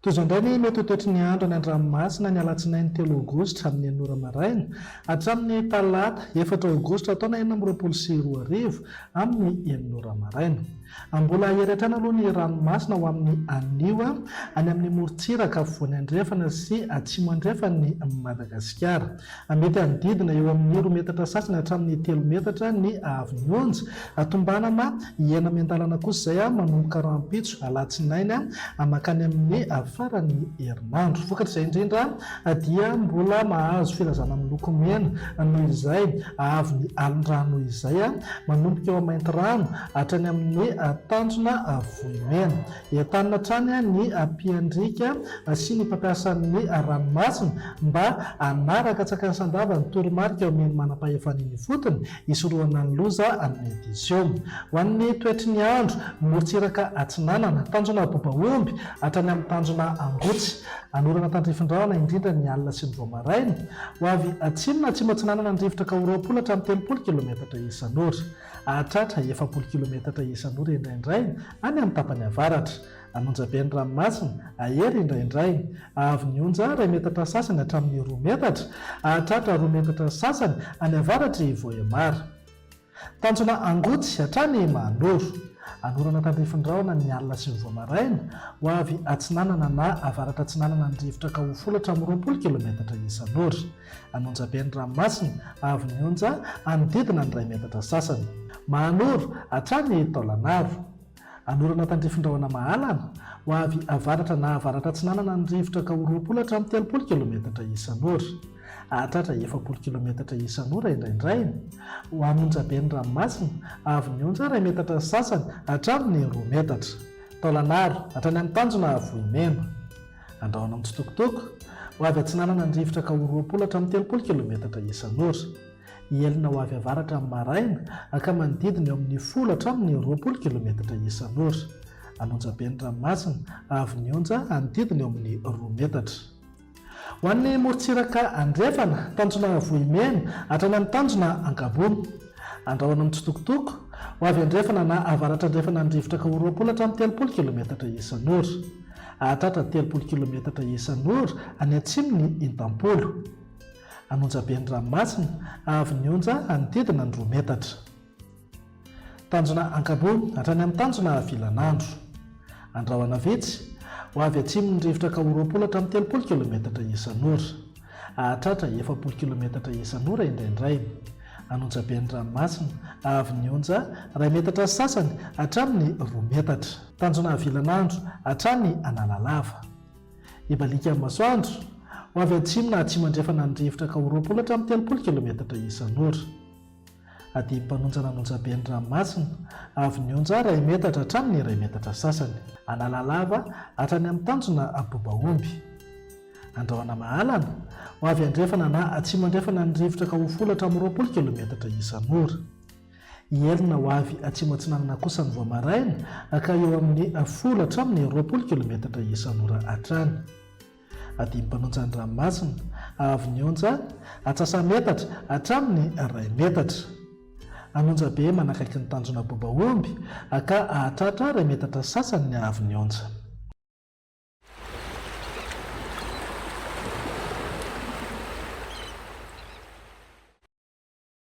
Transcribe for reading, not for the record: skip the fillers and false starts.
Toy izao indray ny mety ho toetry ny andro any an-dranomasina ny alatsinainy telo aogositra amin'ny enina ora maraina hatramin'ny talata efatra aogositra taona 2026 amin'ny enina ora maraina. Mbola hahery hatrany aloha ny ranomasina ho amin'ny anio any amin'ny morontsiraka afovoany andrefana sy atsimo andrefan'i Madagasikara. Mety hanodidina eo amin'ny roa metatra sasany hatramin'ny telo metatra ny haavon'ny onja. Tombanana hihena miandalana kosa izay manomboka rahampitso alatsinainy mankany amin'ny faran'ny herinandro. Vokatr'izay indrindra dia mbola mahazo filazana miloko mena noho izay haavon'ny alon-drano izay manomboka eo Maintirano hatrany amin'ny tanjona Vohimena. Entanina hatrany ny mpiandriaka sy ny mpampiasa ny ranomasina mba hanaraka an-tsakany-sandava ny toromarika omen'ny manampahefana eny ifotony hisorohana ny loza mety hiseho. Ho an'ny toetry ny andro, morontsiraka atsinanana, tanjona Bobaomby hatrany amin'ny tanjona Angotsy. Anorana tandrifin-drahona indrindra ny alina sy ny vao maraina. Ho avy atsimo na atsimo atsinanana ny rivotra ka ho 20 hatramin'ny 30 kilometatra isan'ora. Hahatratra 40 kilometatra isan'ora indraindray any amin'ny tapany avaratra. An'Onjabe ny ranomasina, hahery indraindray. Haavo ny onja iray metatra sasany hatramin'ny roa metatra. Hahatratra roa metatra sasany any avaratr'i Vohemar. Tanjona Angotsy hatrany Mahanoro. Anorana tandrifin-drahona ny alina sy ny vao maraina. Ho avy atsinanana na avaratra atsinanana ny rivotra ka ho folo hatramin'ny 20 kilometatra isan'ora. An'Onjabe ny ranomasina, haavo ny onja hanodidina ny iray metatra sasany. Mahanoro hatrany Taolagnaro. Anorana tandrifin-drahona mahalana, ho avy avaratra na avaratra-atsinanana ny rivotra ka ho 20 hatramin'ny 30 kilometatra isan'ora. Hahatratra 40 kilometatra isan'ora indraindray. Ho an'Onjabe ny ranomasina, haavon'ny onja iray metatra sy sasany hatramin'ny roa metatra. Taolagnaro, hatrany amin'ny tanjona Vohimena. Andrahona mitsitokotoko, ho avy atsinanana ny rivotra ka ho 20 hatramin'ny 30 kilometatra isan'ora. Hihelina ho avy avaratra amin'ny maraina, ka manodidina eo amin'ny folo hatramin'ny 20 kilometatra isan'ora. An'Onjabe ny ranomasina, haavon'ny onja hanodidina eo amin'ny roa metatra. Ho an'ny morontsiraka andrefana, tanjona Vohimena, hatrany amin'ny tanjona Ankaboa. Andrahona mitsitokotoko, ho avy andrefana na avaratra andrefana ny rivotra ka ho 20 hatramin'ny 30 kilometatra isan'ora. Hahatratra 30 kilometatra isan'ora any atsimon'i Intampolo. An'Onjabe ny ranomasina, haavon'ny onja hanodidina ny roa metatra. Tanjona Ankaboa hatrany amin'ny tanjona Vilanandro. Andrahona vitsy, ho avy atsimo ny rivotra ka ho 20 hatramin'ny 30 kilometatra isan'ora. Hahatratra 40 kilometatra isan'ora indraindray. An'Onjabe ny ranomasina, haavon'ny onja iray metatra sy sasany hatramin'ny roa metatra. Tanjona Vilanandro hatrany Analalava. Hibaliaka ny masoandro. Ho avy atsimo na atsimo andrefana ny rivotra ka ho 20 hatramin'ny 30 kilometatra isan'ora. Adim-panonjana an'Onjabe ny ranomasina, avy ny onja iray metatra hatramin'ny iray metatra sasany. Analalava hatrany amin'ny tanjona Abobaomby. Andrahona Mahalana, ho avy andrefana na atsimo andrefana ny rivotra ka ho folo hatramin'ny 20 kilometatra isan'ora. Hihelina ho avy atsimo atsinanana kosa ny vao maraina ka eo amin'ny folo hatramin'ny 20 kilometatra isan'ora hatrany. Adim-panonja ny ranomasina, haavon'ny onja atsasa-metatra hatramin'ny iray metatra. An'onja be manakaiky ny tanjona Bobaomby ka hahatratra iray metatra sasany ny haavon'ny onja.